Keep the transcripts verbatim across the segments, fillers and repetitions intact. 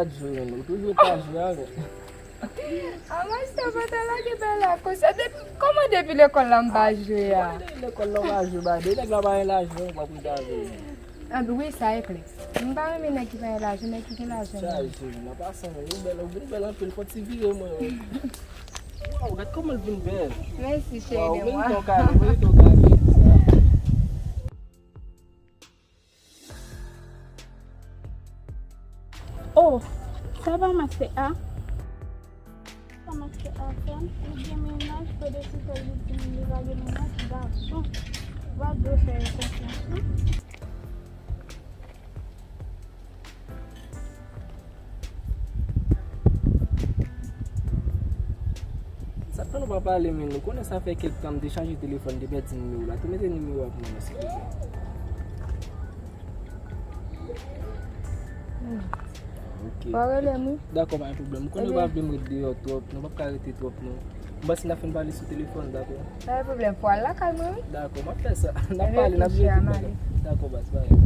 Pa jwe, men ou toujou pa jwe avè. A, mastè, pa ta lage bay la konsa. Depi, kòman depi lekòl la m pa jwe a? Kòman depi lekòl la w pa jwe, ba, de nèg la pa gen lajan, w pa pou ta jwe. A, wi, sa e klè. M pa renmen nèg ki pa gen lajan, nèg ki gen lajan. Chaje, nan pasan, men ou bèl, ou vin bèl anpil, fò ti vire mwen. Waw, gad kòman l vin bèl. Mèsi, cheri de mwen. Waw, merite yon kado, merite yon kado. Oh, sa pa mastè a? Sa mastè a fè? Li gen mennaj, pandan se tan li di m li pa gen mennaj, gason. Va dwe fè yo konfyans, wi. Sa fè nou pa pale, men nou konnen sa fè kèk tan m te chanje telefòn, m te pèdi nimewo la. Tou mete nimewo a pou mwen, silvouplè. Ok. Ou rele m, wi. Dakò, pa gen pwoblèm. Ou konnen nou pa vle m ret deyò twòp, nou p ap ka rete twòp, non. M panse n ap fin pale sou telefòn, dakò? Pa gen pwoblèm, fò al lakay mwen, wi. Dakò, m ap fè sa. N ap pale, n ap jere tout bagay. Dakò, baz, pa gen.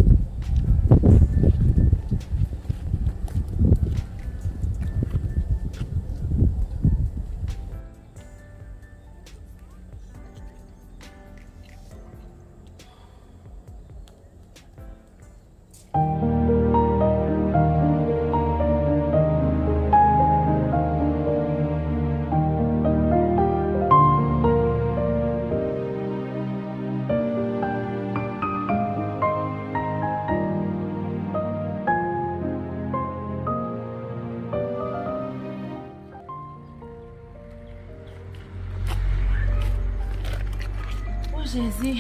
O Jezi!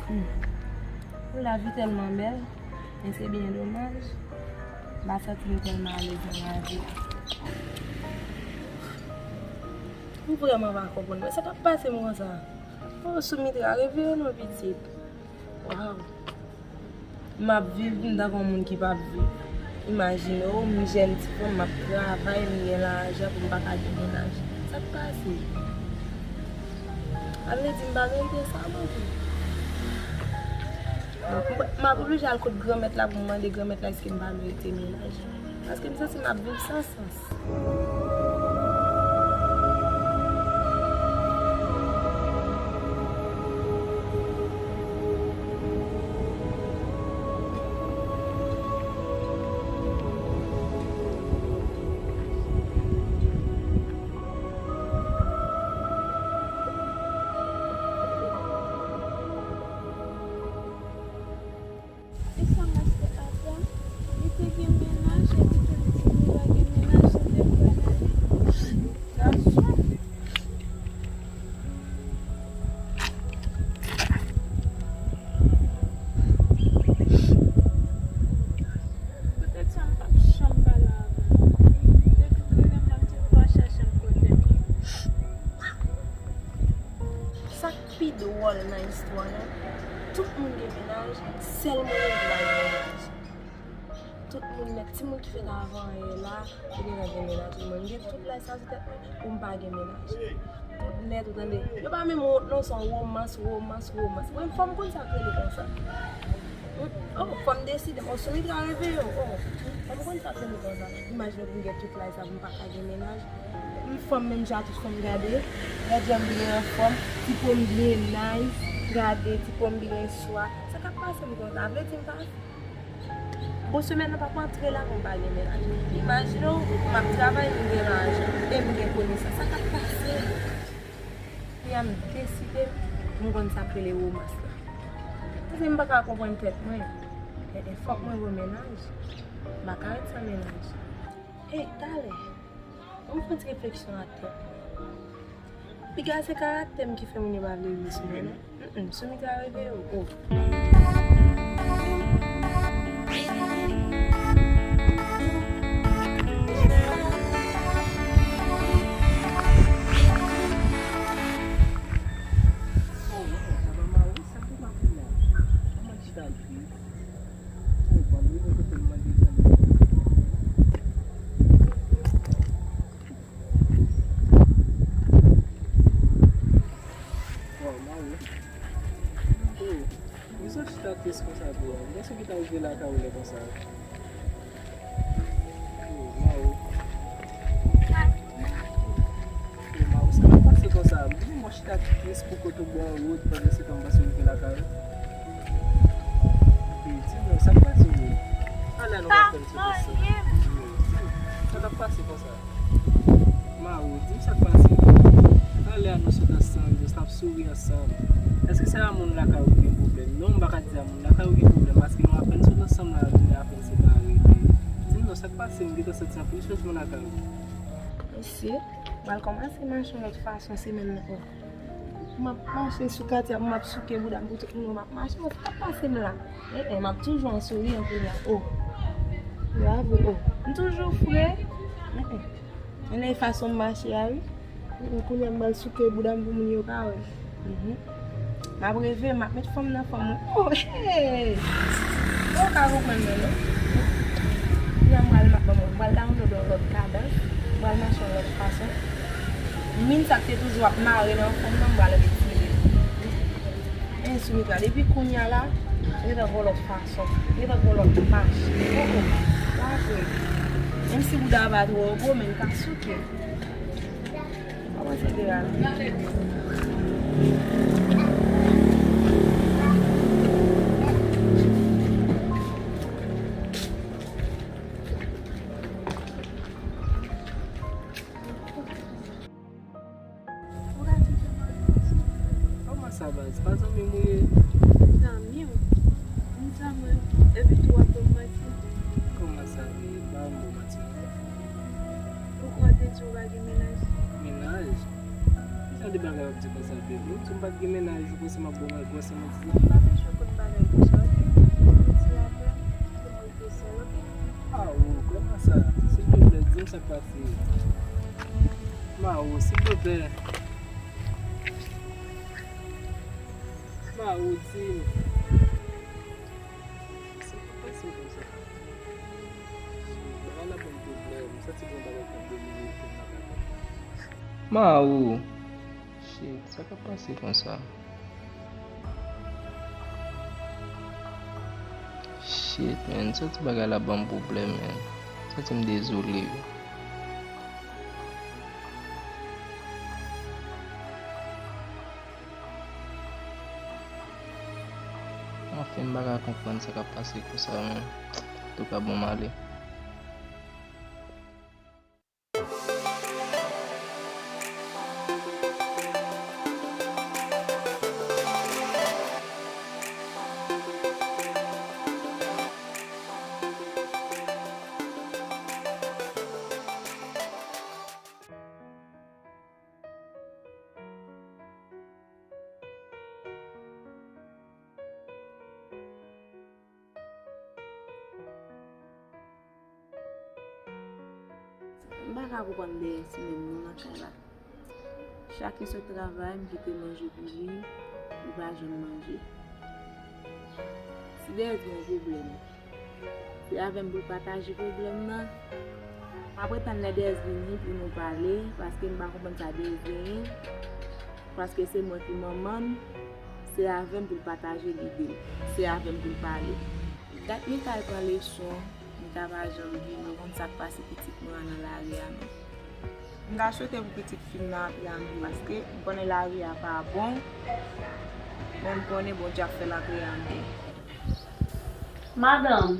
Hmm. Lavi tèlman bèl, men se byen domaj, m pa santi m tèlman alèz nan lavi a. M vrèman pa konprann, men sa k ap pase m konsa? O, Soumitra, reveye w non, pitit. Waw. M ap viv m tankou yon moun ki p ap viv. Imajine w, m jèn ti fanm, m ap travay, m gen lajan pou m pa ka gen mennaj. Sa k pase? A vle di m pa merite sa, Bondye. M, m ap oblije al kot Granmèt la pou m mande Granmèt la èske m pa merite mennaj. Paske m santi m ap viv san sans. E sa mastè a fè? Li te gen mennaj epi tou li di li pa gen mennaj, se te vrè nan li. Gason! Poutèt sa m p ap janm pale avè l. Depi m rele m, m ap di l pa chache m kote l. Sa k pi dwòl nan istwa la, tout moun gen mennaj, sèl mwen menm ki pa gen mennaj. Tout moun nèt, timoun ki fèt avan yè la, yo gentan gen mennaj. Mwen, m gen tout laj sa sou tèt mwen, pou m pa gen mennaj. Tout nèt, ou tande, yo pa menm wont non, se yon womans, womans, womans. Mwen, fò m konn sa k rele konsa. Oh, fò m deside m. Oh, Soumitra, reveye w. Oh, fò m konn sa k rele konsa. Imajine pou m gen tout laj sa pou m pa ka gen mennaj. M fanm menm jan ak tout fanm, gade. Gade jan m byen anfòm. Ti po m byen nice. Gade, ti po m byen swa. Sa k ap pase m konsa? Vle di m pa, bon, semèn nan pa pou antre la pou m pa gen mennaj. Imajine w, m ap travay, m gen lajan, e m gen konesans. Sa k ap pase? Kounye a m deside m konn sa k rele womans la. Paske m pa ka konprann tèt mwen. E, e, fòk mwen wè mennaj. M pa ka ret san mennaj. Ey, talè, ban m fè yon ti refleksyon ak tèt mwen. Piga se karaktè m ki fè moun yo pa vle vin sou mwen, non. Mm, mm, Soumitra, reveye w. Oh. Waw, Mawo. Oh, ou sot chita tris konsa tou a? Kiyès ki ta rive lakay ou lè konsa? Oh, Mawo. Kat plis pou kote w bò wout, pandan se tan m pase rive lakay ou. Epi, di m non, sa k pase menm? Anlè nou pa fè m sou dosye. Sa k ap pase konsa? Mawo, di m sa k pase. Talè a nou sot ansanm, jis n ap souri ansanm. Èske se a moun lakay ou ki gen pwoblèm? Non, m pa ka di a moun lakay ou gen pwoblèm, paske nou apèn sot ansanm la, nou apèn separe. Epi, di m non, sa k pase? M gentan santi anpil chanjman lakay ou. Mesye, m pral kòmanse mache yon lòt fason semèn nan. Oh. M ap mache sou katye a, m ap souke bouda m pou tout moun wè m ap mache. Sa k ap pase m la? Eh, eh, m ap toujou an souri an kounye a. Oh. Bravo, oh. M toujou fre. Eh, eh. Men e fason m mache a, wi. Mm, kounye a m pral souke bouda m pou moun yo ka wè. Mhm. M ap reve, m ap met fanm nan fanm mwen. Oh, hey! Ou ka konprann mwen, non? Kounye a m pral, m ap, m pral download yon lòt kadans, m pral mache yon lòt fason. Min sa k te toujou ap mare nan fanm nan, m pral retire l. Men sou mik la, depi kounye a la, gentan gon lòt fason, gentan gon lòt mach. Oh, oh, pa vre. Menm si bouda a pa twò gwo, men l ka souke. Kòman se de a? Kòman sa, baz? Pa zanmi m ou ye? Zanmi w? M zanmi w. Epi tou w ap ban m manti? Kòman sa, baz? Pa ban m manti, non. Poukisa w te di w pa gen mennaj? Mennaj? Ki jan de bagay w ap di konsa, baby? Ou di m pa t gen mennaj, ou panse m ap ba w manti? M pa bezwen konn bagay konsa, oke? Ou di apre, pou mwen te sèl, oke? Mawo, kòman sa? Silvouplè, di m sa k pase. Mawo, silvouplè. Mawo, di m. Sa k pase konsa? Bagay la ban m pwoblèm. M santi gon bagay k ap domine kè m nan bagay. Mawo. Shit, sa k ap pase konsa? Shit, man, m santi bagay la ban m pwoblèm, man. M santi m dezole, wi. Anfen, m pa ka konprann sa k ap pase konsa, man. Antouka, bon, m ale. M pa ka konprann Dèyè si menm non nan kay la. Chak li sot travay, m kite manje pou li, li pa janm manje. Si Dèyè gen yon pwoblèm, se avè m pou l pataje pwoblèm nan. M ap ret tann lè Dèyè vini pou nou pale, paske m pa konprann sa Dèyè genyen. Paske se mwen ki manman l, se avè m pou l pataje lide l, se avè m pou l pale. Dat Mika al pran leson, Mika pa janm vini, m konn sa k pase pitit mwen an nan lari a non. M ta swete pou pitit fi m nan antre an nou, paske m konnen lari a pa bon, men m konnen Bondye ap fè l antre an nou. Madanm,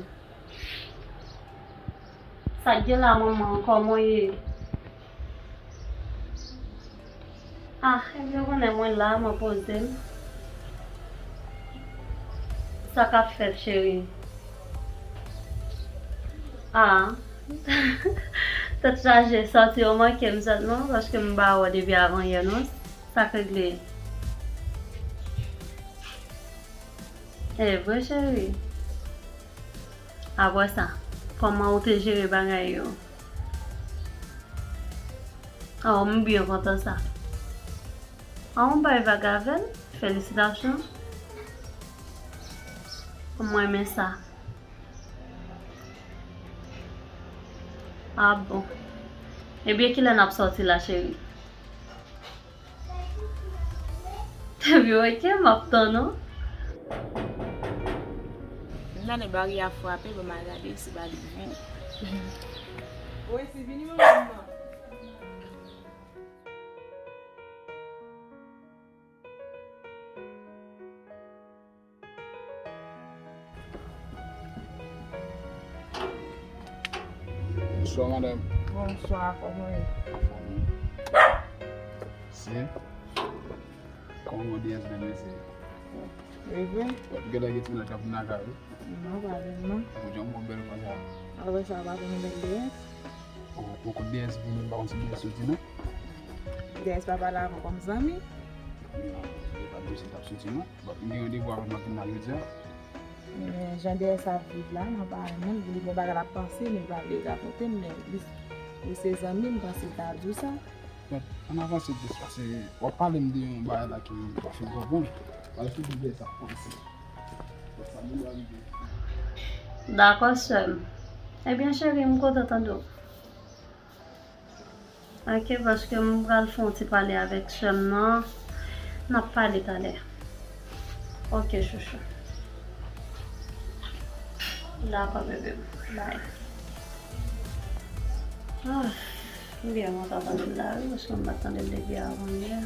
sa k gen la manman, kòman w ye? Ah, ebyen, w konnen mwen la, mwen poze m. Sa k ap fèt, cheri? Ah, tèt chaje, sòti yo manke m sèt non, paske m pa wè depi avan yè non. Sa k regle? E vre, cheri. Apre sa, kòman ou te jere bagay yo? Oh, m byen kontan sa. Oh, m bay vag avè l. Felisitasyon. M renmen sa. Ah bon. Ebyen, kilè n ap sòti la, cheri? Ebyen, oke, m ap tann ou. M tande bari a frape, ban m al gade si pa li bon. Woy, si vini manman m nan. Bonswa, madanm. Bonswa, kòman w ye? Anfòm wi. Se? Kòman w D S vin mesye? Reve? Ou gentan gen timoun k ap vin lakay ou? Non, pa vrèman. Ou jan w bèl konsa. Apre sa, w pa konn yon bèl D S? Ou, ou konn D S vini, m pa konn si D S soti non. D S pa pale avè w kòm zanmi? Non, se pa dosye k ap soti non. Bon, m gen randevou avè l maten nan jodi a. Men jan D S ap viv la, mwen pa renmen l, li gen bagay l ap panse, men li pa vle rakonte m, men li, li se zanmi m, m panse l ta di w sa. But, ann avanse plis, paske w ap pale m de yon bagay la ki m pa fin konprann. Pale sou jan D S ap panse. But, sa gen dwa rive. Dakò, sè m. Ebyen, cheri, m kontan tande w. Ok, paske m pral fè yon ti pale avèk sè m nan. N ap pale talè. Ok, chouchou. Dakò, bebe m. Bye. Ah, m byen kontan tande l la, wi, paske m pa t tande l depi avanyè.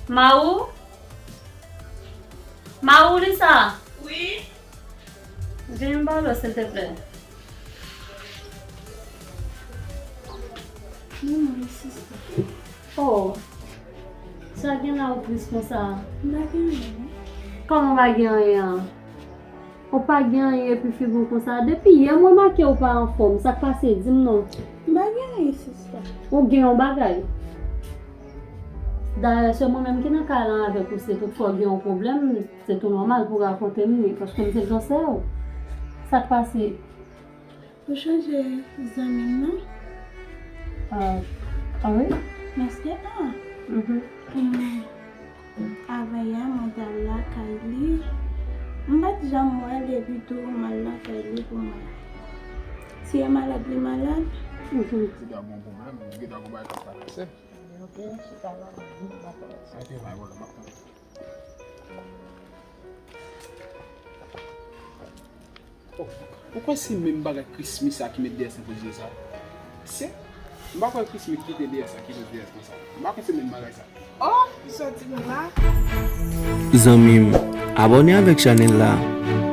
Maou? Maou, Lisa? Wi? Vin m pale w, silteplè. Non, non, sista. Oh, sa gen la ou tris konsa? M pa gen anyen, non. Kòman w pa gen anyen an? Ou pa gen anyen epi figi w konsa? Depi yè m remake ou pa anfòm. Sa k pase? Di m non. M pa gen anyen, sista. Ou gen yon bagay. Dayè, se mwen menm ki nan kay lan avèk ou, se tout fwa w gen yon pwoblèm, se tou nòmal pou w rakonte m li, paske m se gran sè w. Sa k pase? Ou chanje zanmi m nan? Ah, ah wi? Mèsi, ah. Mhm. Hum, avanyè, mwen t al lakay li. M pa t janm wè l, epi tou, m al lakay li pou mwen. Si e malad, li malad. Mhm. Si ta gon pwoblèm, li ta gon bagay k ap travèse. Ok, chita la, m ap pale. Ok, bay, wala, m ap tande. Oh, ou kwè se menm bagay Krismi sa ki met D S nan pozisyon sa? Se, m pa kwè Krismi kite D S la ki met D S konsa. M pa kwè se menm bagay sa. Oh, li soti m la. Zanmi m, abòne avèk chanèl la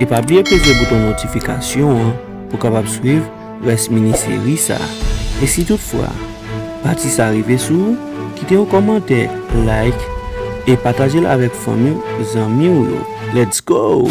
e pa bliye peze bouton notifikasyon an pou w kapab swiv rès mini seri sa. E si toutfwa pati sa rive sou ou, kite yon kòmantè, like, e pataje l avèk fanmi w, zanmi w yo. Let's go!